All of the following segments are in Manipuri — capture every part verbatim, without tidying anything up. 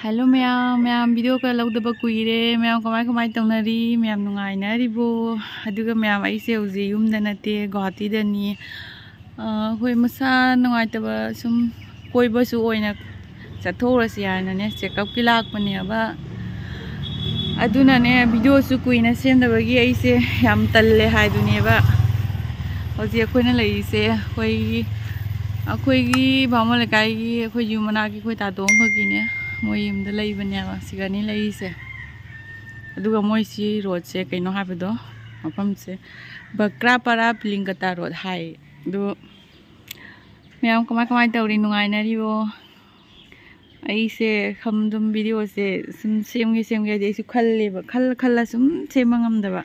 ꯍꯦꯜꯂꯣ ꯃꯌꯥꯝ, ꯃꯌꯥꯝ ꯚꯤꯗꯤꯑꯣꯒ ꯂꯧꯗꯕ ꯀꯨꯏꯔꯦ꯫ ꯃꯌꯥꯝ ꯀꯃꯥꯏ ꯀꯃꯥꯏ ꯇꯧꯅꯔꯤ? ꯃꯌꯥꯝ ꯅꯨꯡꯉꯥꯏꯅꯔꯤꯕꯣ? ꯑꯗꯨꯒ ꯃꯌꯥꯝ, ꯑꯩꯁꯦ ꯍꯧꯖꯤꯛ ꯌꯨꯝꯗ ꯅꯠꯇꯦ, ꯒꯨꯍꯥꯇꯤꯗꯅꯤ꯫ ꯑ, ꯑꯩꯈꯣꯏ ꯃꯁꯥ ꯅꯨꯡꯉꯥꯏꯇꯕ ꯁꯨꯝ ꯀꯣꯏꯕꯁꯨ ꯑꯣꯏꯅ ꯆꯠꯊꯣꯛꯎꯔꯁꯤ ꯍꯥꯏꯅꯅꯦ, ꯆꯦꯛꯀꯞꯀꯤ ꯂꯥꯛꯄꯅꯦꯕ꯫ ꯑꯗꯨꯅꯅꯦ, ꯚꯤꯗꯤꯑꯣꯁꯨ ꯀꯨꯏꯅ ꯁꯦꯝꯗꯕꯒꯤ ꯑꯩꯁꯦ ꯌꯥꯝ ꯇꯜꯂꯦ ꯍꯥꯏꯗꯨꯅꯦꯕ꯫ ꯍꯧꯖꯤꯛ ꯑꯩꯈꯣꯏꯅ ꯂꯩꯔꯤꯁꯦ ꯑꯩꯈꯣꯏꯒꯤ, ꯑꯩꯈꯣꯏꯒꯤ ꯕꯥꯃꯣꯟ ꯂꯩꯀꯥꯏꯒꯤ, ꯑꯩꯈꯣꯏ ꯌꯨꯝ ꯃꯅꯥꯛꯀꯤ ꯑꯩꯈꯣꯏ ꯇꯥꯇꯣ ꯑꯃꯈꯛꯀꯤꯅꯦ, ꯃꯣꯏ ꯌꯨꯝꯗ ꯂꯩꯕꯅꯦꯕ, ꯁꯤꯒꯅꯤ ꯂꯩꯔꯤꯁꯦ꯫ ꯑꯗꯨꯒ ꯃꯣꯏꯁꯤ ꯔꯣꯗꯁꯦ ꯀꯩꯅꯣ ꯍꯥꯏꯕꯗꯣ, ꯃꯐꯝꯁꯦ ꯕꯀ꯭ꯔꯥꯄꯥꯔꯥ ꯄꯤꯂꯤꯡꯀꯇꯥ ꯔꯣꯗ ꯍꯥꯏ꯫ ꯑꯗꯨ ꯃꯌꯥꯝ ꯀꯃꯥꯏ ꯀꯃꯥꯏ ꯇꯧꯔꯤ? ꯅꯨꯡꯉꯥꯏꯅꯔꯤꯕꯣ? ꯑꯩꯁꯦ ꯁꯨꯝ, ꯁꯨꯝ ꯚꯤꯗꯤꯑꯣꯁꯦ ꯁꯨꯝ ꯁꯦꯝꯒꯦ ꯁꯦꯝꯒꯦ ꯍꯥꯏꯗꯤ ꯑꯩꯁꯨ ꯈꯜꯂꯦꯕ, ꯈꯜꯂ ꯈꯜꯂ ꯁꯨꯝ ꯁꯦꯝꯕ ꯉꯝꯗꯕ꯫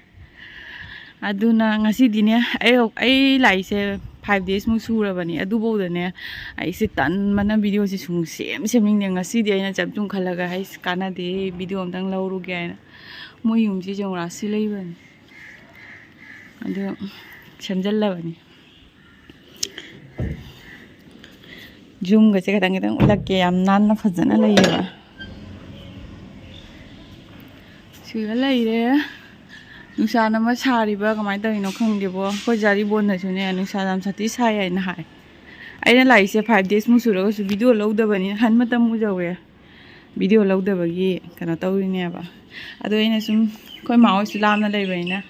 ꯑꯗꯨꯅ ꯉꯁꯤꯗꯤꯅꯦ, ꯑꯩ, ꯑꯩ ꯂꯥꯛꯏꯁꯦ five days ꯃꯨꯛ ꯁꯨꯔꯕꯅꯤ꯫ ꯑꯗꯨꯐꯥꯎꯗꯅꯦ, ꯑꯩꯁꯦ ꯇꯟꯕꯅ ꯚꯤꯗꯤꯑꯣꯁꯦ ꯁꯨꯝ ꯁꯦꯝ ꯁꯦꯝꯅꯤꯡꯗꯦ꯫ ꯉꯁꯤꯗꯤ ꯑꯩꯅ ꯆꯞ ꯌꯨꯡ ꯈꯜꯂꯒ, "ꯑꯩꯁ, ꯀꯥꯟꯅꯗꯦ, ꯚꯤꯗꯤꯑꯣ ꯑꯝꯇꯪ ꯂꯧꯔꯨꯒꯦ" ꯍꯥꯏꯅ꯫ ꯃꯣꯏ ꯌꯨꯝꯁꯤ ꯌꯦꯡꯉꯨꯔꯥ, ꯁꯤ ꯂꯩꯕꯅꯤ꯫ ꯑꯗꯨ ꯁꯦꯝꯖꯜꯂꯕꯅꯤ꯫ ꯌꯨꯝꯒꯁꯦ ꯈꯤꯇꯪ ꯈꯤꯇꯪ ꯎꯠꯂꯛꯀꯦ, ꯌꯥꯝ ꯅꯥꯟꯅ ꯐꯖꯅ ꯂꯩꯌꯦꯕ꯫ ꯁꯤꯒ ꯂꯩꯔꯦ꯫ ꯅꯨꯡꯁꯥꯅ ꯑꯃ ꯁꯥꯔꯤꯕ, ꯀꯃꯥꯏꯅ ꯇꯧꯔꯤꯅꯣ ꯈꯪꯗꯦꯕꯣ꯫ ꯑꯩꯈꯣꯏ ꯖꯥꯔꯤꯕꯣꯟꯅꯁꯨꯅꯦ, "ꯅꯨꯡꯁꯥ ꯌꯥꯝ ꯁꯥꯊꯤ ꯁꯥꯏ" ꯍꯥꯏꯅ ꯍꯥꯏ꯫ ꯑꯩꯅ ꯂꯥꯛꯏꯁꯦ five days ꯃꯨꯛ ꯁꯨꯔꯒꯁꯨ ꯚꯤꯗꯤꯑꯣ ꯂꯧꯗꯕꯅꯤꯅ ꯍꯟ ꯃꯇꯝ ꯃꯨꯛ ꯌꯧꯔꯦ꯫ ꯚꯤꯗꯤꯑꯣ ꯂꯧꯗꯕꯒꯤ ꯀꯩꯅꯣ ꯇꯧꯔꯤꯅꯦꯕ꯫ ꯑꯗꯣ ꯑꯩꯅ ꯁꯨꯝ, ꯑꯩꯈꯣꯏ ꯃꯥ ꯍꯣꯏꯁꯨ ꯂꯥꯞꯅ ꯂꯩꯕꯅꯤꯅ,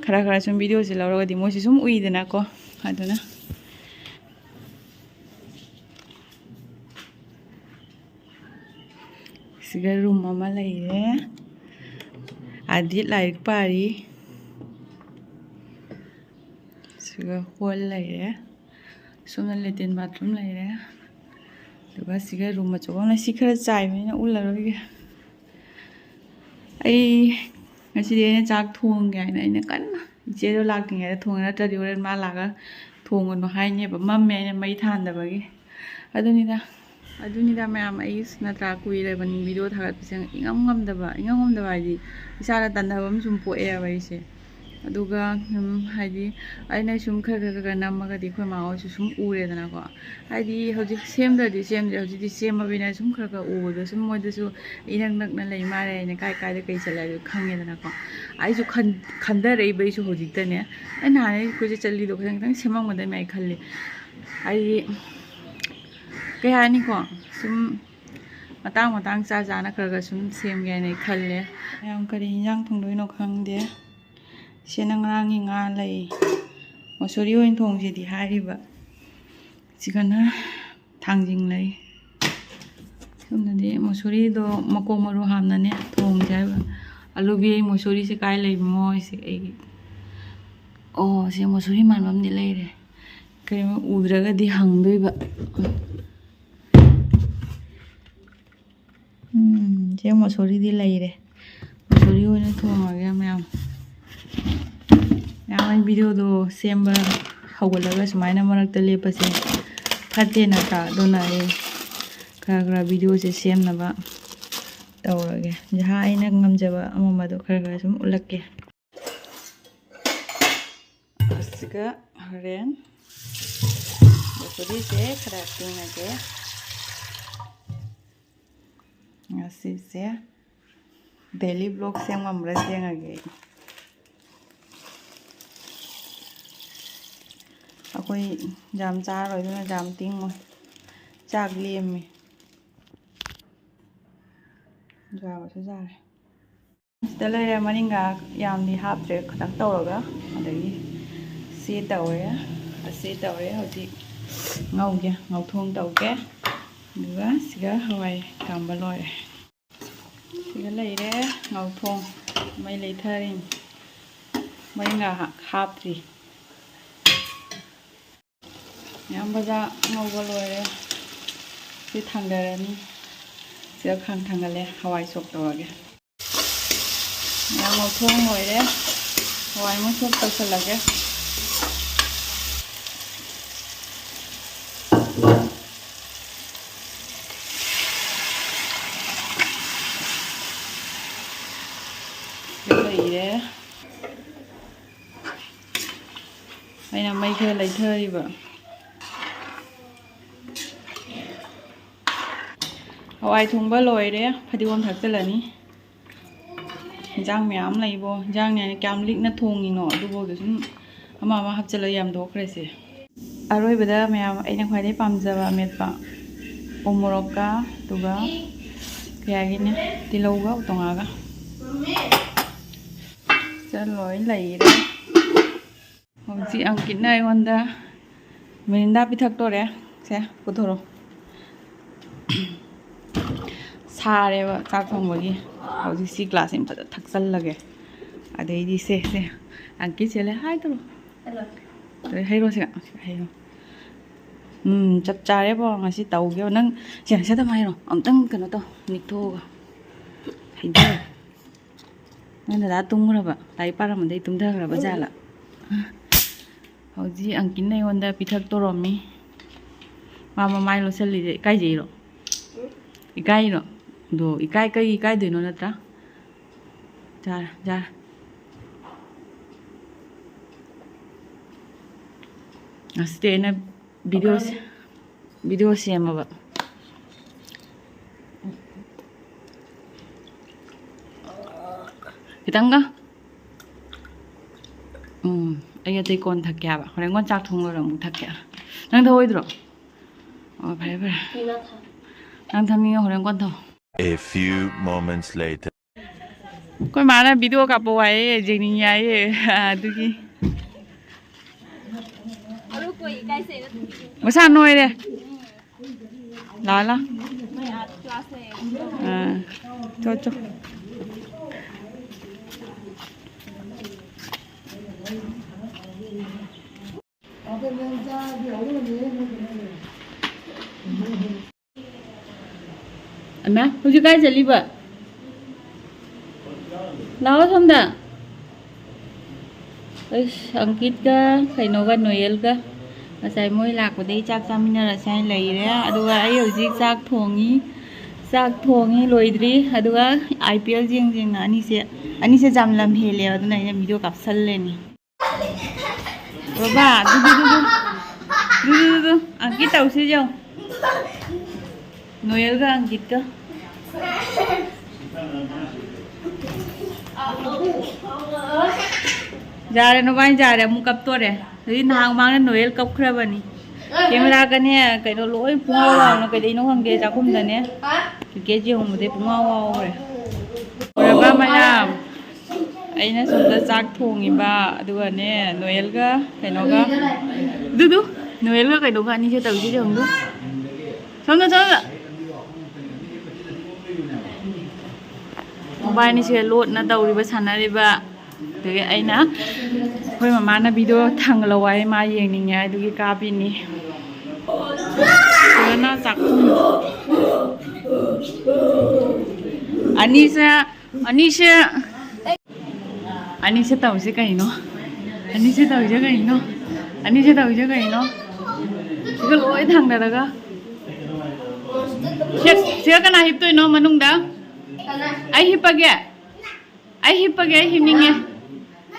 ꯈꯔ ꯈꯔ ꯁꯨꯝ ꯚꯤꯗꯤꯑꯣꯁꯦ ꯂꯧꯔꯒꯗꯤ ꯃꯣꯏꯁꯨ ꯁꯨꯝ ꯎꯏꯗꯅꯀꯣ꯫ ꯑꯗꯨꯅ ꯁꯤꯒ ꯔꯨꯝ ꯑꯃ ꯂꯩꯔꯦ꯫ ꯑꯗꯤꯠ ꯂꯥꯏꯔꯤꯛ ꯄꯥꯔꯤ꯫ ꯁꯤꯒ ꯍꯣꯜ ꯂꯩꯔꯦ꯫ ꯁꯣꯝꯅ ꯂꯦꯇ꯭ꯔꯤꯟ ꯕꯥꯊꯔꯨꯝ ꯂꯩꯔꯦ꯫ ꯑꯗꯨꯒ ꯁꯤꯒ ꯔꯨꯝ ꯑꯆꯧꯕ ꯑꯃ ꯂꯩ꯫ ꯁꯤ ꯈꯔ ꯆꯥꯏꯕꯅꯤꯅ ꯎꯠꯂꯔꯣꯏꯒꯦ꯫ ꯑꯩ ꯉꯁꯤꯗꯤ ꯑꯩꯅ ꯆꯥꯛ ꯊꯣꯡꯒꯦ ꯍꯥꯏꯅ ꯑꯩꯅ ꯀꯟꯅ, ꯏꯆꯦꯗꯣ ꯂꯥꯛꯇ꯭ꯔꯤꯉꯩꯗ ꯊꯣꯡꯉꯦ, ꯅꯠꯇ꯭ꯔꯗꯤ ꯍꯣꯔꯦꯟ ꯃꯥ ꯂꯥꯛꯑꯒ ꯊꯣꯡꯒꯅꯨ ꯍꯥꯏꯅꯦꯕ꯫ ꯃꯝꯃꯦ ꯑꯩꯅ ꯃꯩ ꯊꯥꯟꯗꯕꯒꯤ꯫ ꯑꯗꯨꯅꯤꯗ, ꯑꯗꯨꯅꯤꯗ ꯃꯌꯥꯝ, ꯑꯩ ꯅꯠꯇ꯭ꯔꯥ ꯀꯨꯏꯔꯕꯅꯤ ꯚꯤꯗꯤꯑꯣ ꯊꯥꯒꯠꯄꯁꯦ ꯏꯉꯝ ꯉꯝꯗꯕ, ꯏꯉꯝ ꯉꯝꯗꯕ ꯍꯥꯏꯗꯤ ꯏꯁꯥꯗ ꯇꯟꯅꯕ ꯑꯃ ꯁꯨꯝ ꯄꯣꯛꯑꯦꯕ ꯑꯩꯁꯦ꯫ ꯑꯗꯨꯒ ꯎꯝ, ꯍꯥꯏꯗꯤ ꯑꯩꯅ ꯁꯨꯝ ꯈꯔ ꯈꯔ ꯈꯔ ꯈꯔ ꯅꯝꯃꯒꯗꯤ ꯑꯩꯈꯣꯏ ꯃꯥ ꯍꯣꯏꯁꯨ ꯁꯨꯝ ꯎꯔꯦꯗꯅꯀꯣ꯫ ꯍꯥꯏꯗꯤ ꯍꯧꯖꯤꯛ ꯁꯦꯝꯗ꯭ꯔꯗꯤ ꯁꯦꯝꯗ꯭ꯔꯦ, ꯍꯧꯖꯤꯛꯇꯤ ꯁꯦꯝꯃꯕꯅꯤꯅ ꯁꯨꯝ ꯈꯔ ꯈꯔ ꯎꯕꯗꯣ ꯁꯨꯝ ꯃꯣꯏꯗꯁꯨ ꯏꯅꯛ ꯅꯛꯅ ꯂꯩ ꯃꯥꯜꯂꯦ ꯍꯥꯏꯅ ꯀꯥꯏ ꯀꯥꯏꯗ ꯀꯩ ꯆꯠꯂꯦ ꯍꯥꯏꯗꯣ ꯈꯪꯉꯦꯗꯅꯀꯣ꯫ ꯑꯩꯁꯨ ꯈꯟ- ꯈꯟꯊꯔꯛꯏꯕ ꯑꯩꯁꯨ ꯍꯧꯖꯤꯛꯇꯅꯦ꯫ ꯑꯩ ꯅꯍꯥꯟ ꯑꯩ ꯀꯣꯏꯆꯠ ꯆꯠꯂꯤꯗꯣ ꯈꯤꯇꯪ ꯈꯤꯇꯪ ꯁꯦꯝꯃꯝꯒꯗꯕꯅꯤ ꯑꯩ ꯈꯜꯂꯤ꯫ ꯑꯩ ꯀꯩ ꯍꯥꯏꯅꯤꯀꯣ, ꯁꯨꯝ ꯃꯇꯥꯡ ꯃꯇꯥꯡ ꯆꯥ ꯆꯥꯅ ꯈꯔ ꯈꯔ ꯁꯨꯝ ꯁꯦꯝꯒꯦ ꯍꯥꯏꯅ ꯑꯩ ꯈꯜꯂꯦ꯫ ꯃꯌꯥꯝ ꯀꯔꯤ ꯏꯟꯖꯥꯡ ꯊꯣꯡꯗꯣꯏꯅꯣ ꯈꯪꯗꯦ꯫ ꯁꯤꯅ ꯉꯔꯥꯡꯒꯤ ꯉꯥ ꯂꯩ꯫ ꯃꯁꯣꯔꯤ ꯑꯣꯏꯅ ꯊꯣꯡꯁꯤꯗꯤ ꯍꯥꯏꯔꯤꯕ꯫ ꯁꯤꯒꯅ ꯊꯥꯡꯖꯤꯡ ꯂꯩ꯫ ꯁꯣꯝꯗꯗꯤ ꯃꯁꯣꯔꯤꯗꯣ ꯃꯀꯣꯛ ꯃꯔꯨ ꯍꯥꯞꯅꯅꯦ ꯊꯣꯡꯁꯦ ꯍꯥꯏꯕ꯫ ꯑꯂꯨꯕꯤ, ꯑꯩ ꯃꯁꯣꯔꯤꯁꯦ ꯀꯥꯏ ꯂꯩꯕꯅꯣ ꯑꯩꯁꯦ ꯑꯩꯒꯤ꯫ ꯑꯣ, ꯁꯤ ꯃꯁꯣꯔꯤ ꯃꯥꯟꯕ ꯑꯃꯗꯤ ꯂꯩꯔꯦ꯫ ꯀꯔꯤꯒꯨꯝꯕ ꯎꯗ꯭ꯔꯒꯗꯤ ꯍꯪꯗꯣꯏꯕ꯫ ꯎꯝ, ꯁꯤ ꯃꯁꯣꯔꯤꯗꯤ ꯂꯩꯔꯦ꯫ ꯃꯁꯣꯔꯤ ꯑꯣꯏꯅ ꯊꯣꯡꯉꯒꯦ ꯃꯌꯥꯝ꯫ ꯃꯌꯥꯝ, ꯑꯩ ꯚꯤꯗꯤꯑꯣꯗꯣ ꯁꯦꯝꯕ ꯍꯧꯒꯠꯂꯒ ꯁꯨꯃꯥꯏꯅ ꯃꯔꯛꯇ ꯂꯦꯞꯄꯁꯦ ꯐꯠꯇꯦ ꯅꯠꯇ꯭ꯔꯥ? ꯑꯗꯨꯅ ꯑꯩ ꯈꯔ ꯈꯔ ꯚꯤꯗꯤꯑꯣꯁꯦ ꯁꯦꯝꯅꯕ ꯇꯧꯔꯒꯦ꯫ ꯖꯍꯥ ꯑꯩꯅ ꯉꯝꯖꯕ ꯑꯃꯃꯗꯣ ꯈꯔ ꯈꯔ ꯁꯨꯝ ꯎꯠꯂꯛꯀꯦ꯫ ꯑꯁꯤꯒ ꯍꯣꯔꯦꯟ ꯕꯣꯁꯣꯔꯤꯁꯦ ꯈꯔ ꯇꯤꯡꯉꯒꯦ꯫ ꯉꯁꯤꯁꯦ daily vlog ꯁꯦꯝ ꯉꯝꯕ꯭ꯔꯥ ꯌꯦꯡꯉꯒꯦ ꯑꯩ꯫ ꯑꯩꯈꯣꯏ ꯌꯥꯝ ꯆꯥꯔꯣꯏ, ꯑꯗꯨꯅ ꯌꯥꯝ ꯇꯤꯡꯉꯣꯏ꯫ ꯆꯥꯛ ꯂꯦꯝꯃꯤ꯫ ꯌꯥꯕꯁꯨ ꯌꯥꯔꯦ꯫ ꯁꯤꯗ ꯂꯩꯔꯦ, ꯃꯔꯤꯡꯒꯥ ꯌꯥꯝꯗꯤ ꯍꯥꯞꯇ꯭ꯔꯦ, ꯈꯤꯇꯪ ꯇꯧꯔꯒ꯫ ꯑꯗꯒꯤ ꯁꯤ ꯇꯧꯔꯦ, ꯑꯁꯤ ꯇꯧꯔꯦ꯫ ꯍꯧꯖꯤꯛ ꯉꯧꯒꯦ, ꯉꯧꯊꯣꯡ ꯇꯧꯒꯦ꯫ ꯑꯗꯨꯒ ꯁꯤꯒ ꯍꯋꯥꯏ ꯀꯥꯝꯕ ꯂꯣꯏꯔꯦ꯫ ꯁꯤꯒ ꯂꯩꯔꯦ ꯉꯧꯊꯣꯡ, ꯃꯩ ꯂꯩꯊꯔꯤꯅꯤ꯫ ꯃꯔꯤꯡꯒꯥ ꯍꯥꯞꯇ꯭ꯔꯤ꯫ ꯃꯌꯥꯝ ꯕꯖꯥ ꯉꯧꯕ ꯂꯣꯏꯔꯦ꯫ ꯁꯤ ꯊꯥꯡꯗꯔꯅꯤ꯫ ꯁꯤꯗ ꯈꯥꯡ ꯊꯥꯡꯒꯠꯂꯦ, ꯍꯋꯥꯏ ꯁꯣꯛ ꯇꯧꯔꯒꯦ꯫ ꯃꯌꯥꯝ ꯉꯧꯊꯣꯛ ꯂꯣꯏꯔꯦ꯫ ꯍꯋꯥꯏ ꯑꯃꯨꯛ ꯁꯣꯛ ꯇꯧꯁꯜꯂꯒꯦ꯫ ꯁꯤꯗ ꯂꯩꯔꯦ꯫ ꯑꯩꯅ ꯃꯩ ꯈꯔ ꯂꯩꯊꯔꯤꯕ꯫ ꯍꯋꯥꯏ ꯊꯣꯡꯕ ꯂꯣꯏꯔꯦ, ꯐꯗꯤꯒꯣꯝ ꯊꯥꯛꯆꯜꯂꯅꯤ꯫ ꯏꯟꯖꯥꯡ ꯃꯌꯥꯝ ꯂꯩꯕꯣ, ꯏꯟꯖꯥꯡꯅꯦ ꯍꯥꯏꯅ ꯀꯌꯥꯝ ꯂꯤꯛꯅ ꯊꯣꯡꯉꯤꯅꯣ, ꯑꯗꯨꯐꯥꯎꯗ ꯁꯨꯝ ꯑꯃ ꯑꯃ ꯍꯥꯞꯆꯜꯂꯒ ꯌꯥꯝꯗꯣꯛꯈ꯭ꯔꯦꯁꯦ꯫ ꯑꯔꯣꯏꯕꯗ ꯃꯌꯥꯝ ꯑꯩꯅ ꯈ꯭ꯋꯥꯏꯗꯩ ꯄꯥꯝꯖꯕ ꯑꯃꯦꯠꯄ, ꯎ ꯃꯣꯔꯣꯛꯀ, ꯑꯗꯨꯒ ꯀꯩ ꯍꯥꯏꯒꯅꯤ, ꯇꯤꯜꯍꯧꯒ ꯎꯇꯣꯡꯉꯥꯒ꯫ ꯁꯤꯗ ꯂꯣꯏ ꯂꯩꯔꯦ꯫ ꯍꯧꯖꯤꯛ ꯑꯪꯀꯤꯠꯅ ꯑꯩꯉꯣꯟꯗ ꯃꯤꯔꯤꯟꯗꯥ ꯄꯤꯊꯛꯇꯣꯔꯦ꯫ ꯁꯦ, ꯄꯨꯊꯣꯔꯛꯑꯣ꯫ ꯁꯥꯔꯦꯕ ꯆꯥꯛ ꯊꯣꯡꯕꯒꯤ꯫ ꯍꯧꯖꯤꯛ ꯁꯤ ꯒ꯭ꯂꯥꯁꯁꯤꯃ ꯐꯖꯅ ꯊꯛꯆꯜꯂꯒꯦ꯫ ꯑꯗꯩꯗꯤ ꯁꯦ, ꯁꯦ, ꯑꯪꯀꯤꯠ ꯆꯦꯜꯂꯦ꯫ ꯍꯥꯏ ꯇꯧꯔꯣ꯫ ꯍꯜꯂꯣ꯫ ꯑꯗꯩ ꯍꯩꯔꯣ ꯁꯤꯒ꯫ ꯍꯩꯔꯣ꯫ ꯎꯝ, ꯆꯞ ꯆꯥꯔꯦꯕꯣ꯫ ꯉꯁꯤ ꯇꯧꯒꯦꯕ꯫ ꯅꯪ ꯁꯦ, ꯁꯠ ꯑꯃ ꯍꯥꯏꯔꯣ꯫ ꯑꯝꯇꯪ ꯀꯩꯅꯣ ꯇꯧ꯫ ꯅꯤꯛꯊꯣꯛꯑꯒ꯫ ꯍꯩꯗꯧꯔꯦ꯫ ꯅꯪ ꯗꯗꯥ ꯇꯨꯝꯈ꯭ꯔꯕ? ꯂꯥꯏꯔꯤꯛ ꯄꯥꯔꯝꯕꯗꯩ ꯇꯨꯝꯊꯈ꯭ꯔꯕ ꯖꯥꯠꯂ? ꯍꯧꯖꯤꯛ ꯑꯪꯀꯤꯠꯅ ꯑꯩꯉꯣꯟꯗ ꯄꯤꯊꯛ ꯇꯧꯔꯝꯃꯤ꯫ ꯃꯥ ꯃꯃꯥꯏ ꯂꯣꯠꯁꯜꯂꯤꯁꯦ ꯏꯀꯥꯏꯖꯩꯔꯣ? ꯏꯀꯥꯏꯔꯣ? ꯑꯗꯣ ꯏꯀꯥꯏ-, ꯀꯩ ꯏꯀꯥꯏꯗꯣꯏꯅꯣ ꯅꯠꯇ꯭ꯔꯥ? Jar, jar. ꯑꯁꯤꯗꯤ ꯑꯩꯅ ꯚꯤꯗꯤꯑꯣ ꯁꯦ-, ꯚꯤꯗꯤꯑꯣ ꯁꯦꯝꯃꯕ꯫ ꯈꯤꯇꯪꯒ꯫ ꯎꯝ, ꯑꯩ ꯑꯇꯩ ꯀꯣꯟ ꯊꯛꯀꯦ ꯍꯥꯏꯕ꯫ ꯍꯣꯔꯦꯟ ꯀꯣꯟ ꯆꯥꯛ ꯊꯣꯡ ꯂꯣꯏꯔ ꯑꯃꯨꯛ ꯊꯛꯀꯦ꯫ ꯅꯪ ꯊꯛꯑꯣꯏꯗ꯭ꯔꯣ? ꯑꯣ, ꯐꯔꯦ, ꯐꯔꯦ꯫ ꯅꯪ ꯊꯛꯅꯤꯡꯉ ꯍꯣꯔꯦꯟ ꯀꯣꯟ ꯊꯛꯑꯣ꯫ A few moments later. ꯑꯩꯈꯣꯏ ꯃꯥꯅ ꯚꯤꯗꯤꯑꯣ ꯀꯥꯞꯄꯛꯑꯣ ꯍꯥꯏꯌꯦ, ꯌꯦꯡꯅꯤꯡꯉꯦ ꯍꯥꯏꯌꯦ, ꯑꯗꯨꯒꯤ꯫ ꯃꯁꯥ ꯅꯣꯏꯔꯦ꯫ ꯂꯥꯛꯑꯣ, ꯂꯥꯛꯑꯣ꯫ ꯑꯥ, ꯆꯣ, ꯆꯣ꯫ ꯑꯃ, ꯍꯧꯖꯤꯛ ꯀꯥꯏ ꯆꯠꯂꯤꯕ? ꯂꯥꯛꯑꯣ ꯁꯣꯝꯗ꯫ ꯑꯁ, ꯑꯪꯀꯤꯠꯀ ꯀꯩꯅꯣꯒ ꯅꯣꯌꯦꯜꯒ ꯉꯁꯥꯏ ꯃꯣꯏ ꯂꯥꯛꯄꯗꯩ ꯆꯥꯛ ꯆꯥꯃꯤꯟꯅꯔꯁꯦ ꯍꯥꯏꯅ ꯂꯩꯔꯦ꯫ ꯑꯗꯨꯒ ꯑꯩ ꯍꯧꯖꯤꯛ ꯆꯥꯛ ꯊꯣꯡꯉꯤ꯫ ꯆꯥꯛ ꯊꯣꯡꯉꯤ ꯂꯣꯏꯗ꯭ꯔꯤ꯫ ꯑꯗꯨꯒ ꯑꯥꯏ ꯄꯤ ꯑꯦꯜ ꯌꯦꯡ ꯌꯦꯡꯅ ꯑꯅꯤꯁꯦ, ꯑꯅꯤꯁꯦ ꯌꯥꯝ ꯂꯝ ꯍꯦꯜꯂꯦꯕ, ꯑꯗꯨꯅ ꯑꯩꯅ ꯚꯤꯗꯤꯑꯣ ꯀꯥꯞꯁꯜꯂꯦꯅꯦ꯫ ꯕꯕꯥ, ꯑꯗꯨ, ꯑꯗꯨ, ꯑꯗꯨ, ꯑꯗꯨ, ꯑꯗꯨ, ꯑꯗꯨ, ꯑꯪꯀꯤꯠ ꯇꯧꯁꯤ ꯌꯦꯡꯉꯨ꯫ ꯅꯣꯌꯦꯜꯒ ꯑꯪꯀꯤꯠꯀ꯫ ꯌꯥꯔꯦ, ꯅꯕꯥꯅꯤ ꯌꯥꯔꯦ, ꯑꯃꯨꯛ ꯀꯞꯇꯣꯔꯦ꯫ ꯑꯗꯨꯗꯤ ꯅꯍꯥꯟ ꯃꯃꯥꯡꯗ ꯅꯣꯌꯦꯜ ꯀꯞꯈ꯭ꯔꯕꯅꯤ꯫ ꯀꯦꯃꯦꯔꯥꯒꯅꯦ, ꯀꯩꯅꯣ, ꯂꯣꯏ ꯄꯨꯡꯉꯥꯎ ꯉꯥꯎꯅ, ꯀꯩꯗꯩꯅꯣ ꯈꯪꯗꯦ, ꯆꯥꯛꯈꯨꯝꯗꯅꯦ꯫ ꯀ꯭ꯔꯤꯀꯦꯠ ꯌꯦꯡꯉꯨꯕꯗꯩ ꯄꯨꯡꯉꯥꯎ ꯉꯥꯎꯈ꯭ꯔꯦ꯫ ꯎꯔꯕ ꯃꯌꯥꯝ? ꯑꯩꯅ ꯁꯣꯝꯗ ꯆꯥꯛ ꯊꯣꯡꯉꯤꯕ, ꯑꯗꯨꯒꯅꯦ, ꯅꯣꯌꯦꯜꯒ ꯀꯩꯅꯣꯒ, ꯗꯨꯗꯨ, ꯅꯣꯌꯦꯜꯒ ꯀꯩꯅꯣꯒ ꯑꯅꯤꯁꯦ ꯇꯧꯔꯤꯁꯦ ꯌꯦꯡꯉꯨ꯫ ꯁꯣꯝꯗ, ꯁꯣꯝꯗ꯫ ꯃꯕꯥꯅꯤꯁꯦ ꯂꯣꯠꯅ ꯇꯧꯔꯤꯕ, ꯁꯥꯟꯅꯔꯤꯕ꯫ ꯑꯗꯨꯒꯤ ꯑꯩꯅ, ꯑꯩꯈꯣꯏ ꯃꯃꯥꯅ ꯚꯤꯗꯤꯑꯣ ꯊꯥꯡꯒꯠꯂꯛꯑꯣ ꯍꯥꯏ, ꯃꯥ ꯌꯦꯡꯅꯤꯡꯉꯦ ꯍꯥꯏ, ꯑꯗꯨꯒꯤ ꯀꯥꯞꯄꯤꯅꯤ꯫ ꯐꯖꯅ ꯆꯥꯛꯈꯨꯝ꯫ ꯑꯅꯤꯁꯦ, ꯑꯅꯤꯁꯦ, ꯑꯅꯤꯁꯦ ꯇꯧꯔꯤꯁꯦ ꯀꯩꯅꯣ? ꯑꯅꯤꯁꯦ ꯇꯧꯔꯤꯁꯦ ꯀꯩꯅꯣ? ꯑꯅꯤꯁꯦ ꯇꯧꯔꯤꯁꯦ ꯀꯩꯅꯣ? ꯁꯤꯒ ꯂꯣꯏ ꯊꯥꯡꯅꯔꯒ꯫ ꯁꯤꯒ, ꯁꯤꯒ ꯀꯅꯥ ꯍꯤꯞꯇꯣꯏꯅꯣ ꯃꯅꯨꯡꯗ? ꯑꯩ ꯍꯤꯞꯄꯒꯦ꯫ ꯑꯩ ꯍꯤꯞꯄꯒꯦ, ꯑꯩ ꯍꯤꯞꯅꯤꯡꯉꯦ꯫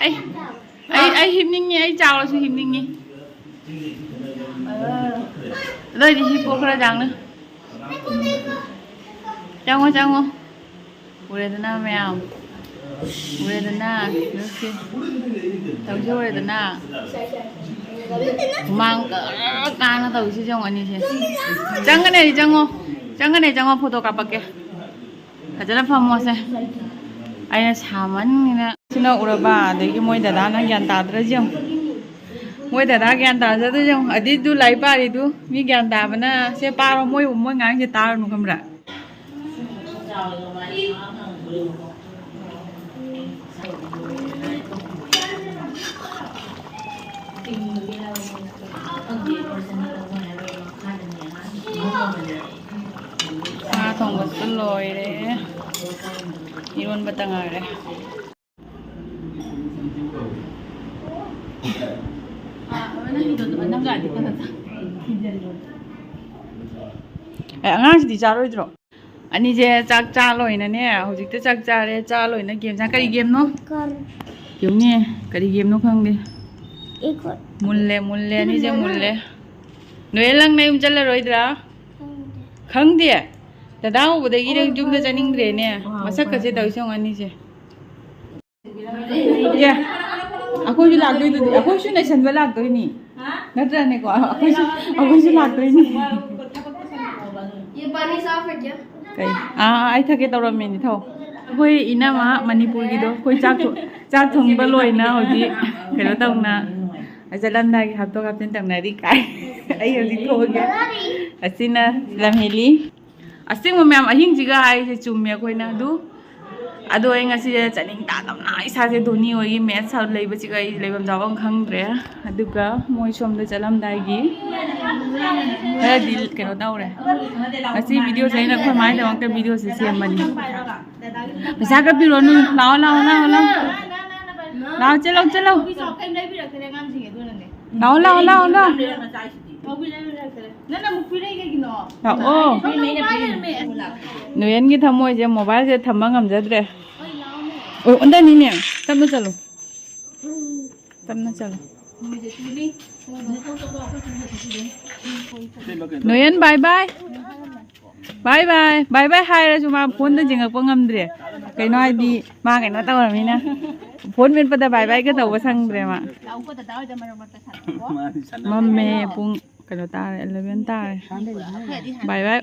ꯑꯩ, ꯑꯩ, ꯑꯩ ꯍꯤꯞꯅꯤꯡꯉꯦ, ꯑꯩ ꯆꯥꯎꯔꯁꯨ ꯍꯤꯞꯅꯤꯡꯉꯤ꯫ ꯑꯗꯨ ꯑꯣꯏꯗꯤ ꯍꯤꯞꯄꯣ ꯈꯔ ꯆꯥꯡꯅ꯫ ꯆꯪꯉꯣ, ꯆꯪꯉꯣ꯫ ꯎꯔꯦꯗꯅ ꯃꯌꯥꯝ? ꯎꯔꯦꯗꯅ? ꯇꯧꯁꯦ ꯎꯔꯦꯗꯅ? ꯍꯨꯃꯥꯡ ꯀꯥꯡꯅ ꯇꯧꯁꯤ ꯌꯦꯡꯉꯣ ꯑꯅꯤꯁꯦ꯫ ꯆꯪꯒꯅꯦ, ꯆꯪꯉꯣ꯫ ꯆꯪꯒꯅꯦ, ꯆꯪꯉꯣ, ꯐꯣꯇꯣ ꯀꯥꯞꯄꯛꯀꯦ꯫ ꯐꯖꯅ ꯐꯝꯃꯣꯁꯦ꯫ ꯑꯩꯅ ꯁꯥꯃꯟꯒꯤꯅ꯫ ꯁꯤꯅ ꯎꯔꯕ? ꯑꯗꯒꯤ ꯃꯣꯏ ꯗꯗꯥꯅ ꯒ꯭ꯌꯥꯟ ꯇꯥꯗ꯭ꯔꯁꯤ ꯌꯦꯡꯉꯨ꯫ ꯃꯣꯏ ꯗꯗꯥ ꯒ꯭ꯌꯥꯟ ꯇꯥꯖꯗ꯭ꯔꯁꯤ ꯌꯦꯡꯉꯨ꯫ ꯑꯗꯤꯗꯨ ꯂꯥꯏꯔꯤꯛ ꯄꯥꯔꯤꯗꯨ ꯃꯤ ꯒ꯭ꯌꯥꯟ ꯇꯥꯕꯅ ꯁꯦ ꯄꯥꯔꯣ꯫ ꯃꯣꯏ, ꯃꯣꯏ ꯉꯥꯡꯁꯦ ꯇꯥꯔꯨꯅꯨ ꯈꯪꯕ꯭ꯔꯥ? ꯉꯥ ꯊꯣꯡꯕꯁꯨ ꯂꯣꯏꯔꯦ꯫ ꯏꯔꯣꯟꯕꯇ ꯉꯥꯏꯔꯦ꯫ ꯑꯦ, ꯑꯉꯥꯡꯁꯤꯗꯤ ꯆꯥꯔꯣꯏꯗ꯭ꯔꯣ? ꯑꯅꯤꯁꯦ ꯆꯥꯛ ꯆꯥ ꯂꯣꯏꯅꯅꯦ, ꯍꯧꯖꯤꯛꯇ ꯆꯥꯛ ꯆꯥꯔꯦ, ꯆꯥ ꯂꯣꯏꯅ ꯒꯦꯝ ꯁꯥꯟꯅ-, ꯀꯔꯤ ꯒꯦꯝꯅꯣ? ꯀꯔ꯫ ꯌꯦꯡꯅꯦ, ꯀꯔꯤ ꯒꯦꯝꯅꯣ ꯈꯪꯗꯦ꯫ ꯑꯩꯈꯣꯏ ꯃꯨꯜꯂꯦ, ꯃꯨꯜꯂꯦ, ꯑꯅꯤꯁꯦ ꯃꯨꯜꯂꯦ꯫ ꯅꯣꯏ ꯅꯪ ꯅꯌꯨꯝ ꯆꯠꯂꯔꯣꯏꯗ꯭ꯔꯥ? ꯈꯪꯗꯦ꯫ ꯈꯪꯗꯦ? ꯗꯗꯥ ꯎꯕꯗꯒꯤ ꯅꯪ ꯌꯨꯝꯗ ꯆꯠꯅꯤꯡꯗ꯭ꯔꯦꯅꯦ꯫ ꯃꯁꯛꯀꯁꯦ ꯇꯧꯔꯤꯁꯦ ꯌꯦꯡꯉꯣ ꯑꯅꯤꯁꯦ꯫ ꯑꯦ, ꯑꯩꯈꯣꯏꯁꯨ ꯂꯥꯛꯇꯣꯏꯗꯨꯗꯤ, ꯑꯩꯈꯣꯏꯁꯨ ꯅꯩꯁꯟꯕ ꯂꯥꯛꯇꯣꯏꯅꯤ꯫ ꯅꯠꯇ꯭ꯔꯅꯦꯀꯣ? ꯑꯩꯈꯣꯏꯁꯨ, ꯑꯩꯈꯣꯏꯁꯨ ꯂꯥꯛꯇꯣꯏꯅꯤ꯫ ये पानी साफ है क्या? ꯀꯩ? ꯑꯥ, ꯑꯩ ꯊꯛꯀꯦ ꯇꯧꯔꯝꯃꯤꯅꯤ, ꯊꯧ꯫ ꯑꯩꯈꯣꯏ ꯏꯅꯝꯃ ꯃꯅꯤꯄꯨꯔꯒꯤꯗꯣ, ꯑꯩꯈꯣꯏ ꯆꯥꯛ ꯊꯣ-, ꯆꯥꯛ ꯊꯣꯡꯕ ꯂꯣꯏꯅ ꯍꯧꯖꯤꯛ ꯀꯩꯅꯣ ꯇꯧꯅ, ꯆꯠꯂꯝꯗꯥꯏꯒꯤ ꯍꯥꯞꯇꯣꯛ ꯍꯥꯞꯆꯤꯟ ꯇꯧꯅꯔꯤ ꯀꯥꯏ꯫ ꯑꯩ ꯍꯧꯖꯤꯛ ꯊꯣꯛꯑꯒꯦ꯫ ꯑꯁꯤꯅ ꯂꯝꯍꯦꯂꯤ꯫ ꯑꯁꯦꯡꯕ ꯃꯌꯥꯝ ꯑꯍꯤꯡꯁꯤꯒ ꯍꯥꯏꯁꯦ ꯆꯨꯝꯃꯦ ꯑꯩꯈꯣꯏꯅ ꯑꯗꯨ꯫ ꯑꯗꯣ ꯑꯩ ꯉꯁꯤꯁꯦ ꯆꯠꯅꯤꯡ ꯇꯥꯗꯕꯅ ꯏꯁꯥꯁꯦ ꯙꯣꯅꯤ ꯍꯣꯏꯒꯤ ꯃꯦꯠꯁ ꯂꯩꯕꯁꯤꯒ ꯑꯩ ꯂꯩꯐꯝ ꯆꯥꯐꯝ ꯈꯪꯗ꯭ꯔꯦ꯫ ꯑꯗꯨꯒ ꯃꯣꯏ ꯁꯣꯝꯗ ꯆꯠꯂꯝꯗꯥꯏꯒꯤ ꯈꯔꯗꯤ ꯀꯩꯅꯣ ꯇꯧꯔꯦ꯫ ꯉꯁꯤ ꯚꯤꯗꯤꯑꯣꯁꯦ ꯑꯩꯅ ꯑꯩꯈꯣꯏ ꯃꯥꯒꯤꯗꯃꯛꯇ ꯚꯤꯗꯤꯑꯣꯁꯦ ꯁꯦꯝꯕꯅꯤ꯫ ꯄꯩꯁꯥ ꯈꯔ ꯄꯤꯔꯣꯅꯨ꯫ ꯂꯥꯛꯑꯣ, ꯂꯥꯛꯑꯣ, ꯂꯥꯛꯑꯣ, ꯂꯥꯛꯑꯣ꯫ ꯂꯥꯛꯑꯣ, ꯆꯦꯜꯂꯣ, ꯆꯦꯜꯂꯣ꯫ ꯂꯥꯛꯑꯣ, ꯂꯥꯛꯑꯣ, ꯂꯥꯛꯑꯣ, ꯂꯥꯛꯑꯣ꯫ ꯅꯪꯅ ꯑꯃꯨꯛ ꯄꯤꯔꯛꯏ ꯀꯩꯒꯤꯅꯣ? ꯂꯥꯛꯑꯣ꯫ ꯅꯣꯏꯅ ꯄꯤꯔꯛꯏ꯫ ꯅꯣꯌꯦꯟꯒꯤ ꯊꯃꯣꯏꯁꯦ ꯃꯣꯕꯥꯏꯜꯁꯦ ꯊꯝꯕ ꯉꯝꯖꯗ꯭ꯔꯦ꯫ ꯍꯣꯏ, ꯂꯥꯛꯑꯣꯅꯦ꯫ ꯑꯣ, ꯑꯣꯟꯊꯅꯤꯅꯦ꯫ ꯇꯞꯅ ꯆꯠꯂꯨ꯫ ꯇꯞꯅ ꯆꯠꯂꯨ꯫ ꯅꯣꯌꯦꯟ, bye bye꯫ Bye bye꯫ Bye bye ꯍꯥꯏꯔꯁꯨ ꯃꯥ ꯐꯣꯟꯗ ꯌꯦꯡꯉꯛꯄ ꯉꯝꯗ꯭ꯔꯦ꯫ ꯀꯩꯅꯣ ꯍꯥꯏꯗꯤ ꯃꯥ ꯀꯩꯅꯣ ꯇꯧꯔꯃꯤꯅ꯫ ꯐꯣꯟ ꯃꯦꯠꯄꯗ bye bye ꯒ ꯇꯧꯕ ꯁꯪꯗ꯭ꯔꯦ ꯃꯥ꯫ ꯂꯥꯛꯎꯀꯣ, ꯗꯗꯥ ꯍꯣꯏꯗ ꯃꯔꯛ ꯃꯔꯛꯇ ꯁꯥꯟꯅꯧꯀꯣ꯫ ꯃꯥꯗꯤ ꯁꯥꯟꯅꯕ ꯃꯝꯃꯦ, ꯄꯨꯡ ꯀꯩꯅꯣ ꯇꯥꯔꯦ, eleven ꯇꯥꯔꯦ꯫ Bye bye꯫